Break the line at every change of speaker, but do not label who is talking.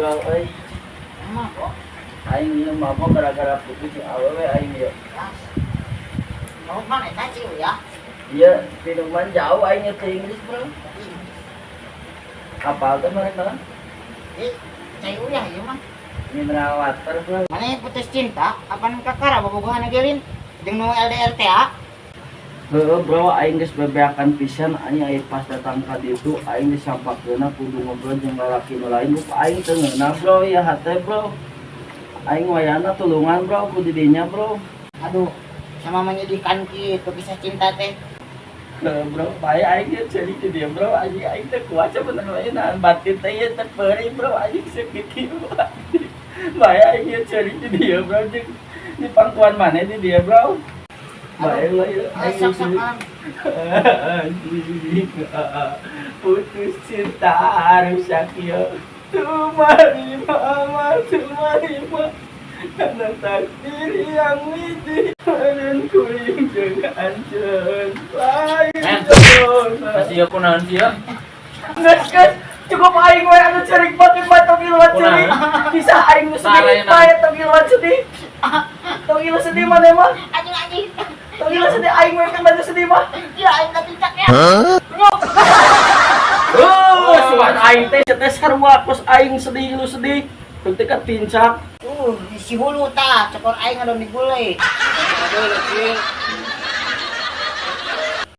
Bro euy.
Emang kok.
Aing ieu mabok gara-gara putus si awewe aing ieu.
Mau mana eta ciu ya?
Iya, minuman jauh aing ke Inggris, bro. Apal teh mereka?
Ih, cai uyah ieu mah.
Mineral water, bro.
Mana putus cinta, apa nu kakara bobogohan gelin jeung nu LDR teh ah?
Heeh, bro, aing geus bebeakan pisan anjing, aing pas datang ka ditu aing disampakeunna kudu ngobrol jeung lalaki nu lain. Rupa aing teu ngeunah, bro, ya hate, bro. Aing wayahna tulungan, bro, ku didinya, bro.
Aduh, sama menyedihkan gitu kisah cinta teh.
Heeh, bro, bae aing ge ceuli di dieu, bro, anjing aing teu kuat sebenarnya nahan batin teh ieu teh peurih, bro, anjing sakit kieu. Bae aing ge ceuli di dieu, bro, jeung di pangkuan maneh di dieu, bro. Bae lah ya.
Ah, sok sok alam.
Anjing, putus cinta rusak ya. Tumarima, tumarima, karena takdir yang miti dan kuring jeung anjeun lain
Men.
jodohna.
Masih aku naon sih ya?
Geus, geus, cukup aing we anu cerik batin mah, tong iluan cerik. Kisah aing nu sedih,
Salah,
bae tong iluan sedih. Tong ilu sedih maneh mah.
Anjing anjing.
Tong ilu sedih, aing we kan sedih mah.
Ya aing katincak ya.
Oh, sugan aing teh teh sarua kos aing sedih lu sedih. Teu teh katincak.
Si hulu tah, cekor aing ngadon di gulai.
Aduh, Cil.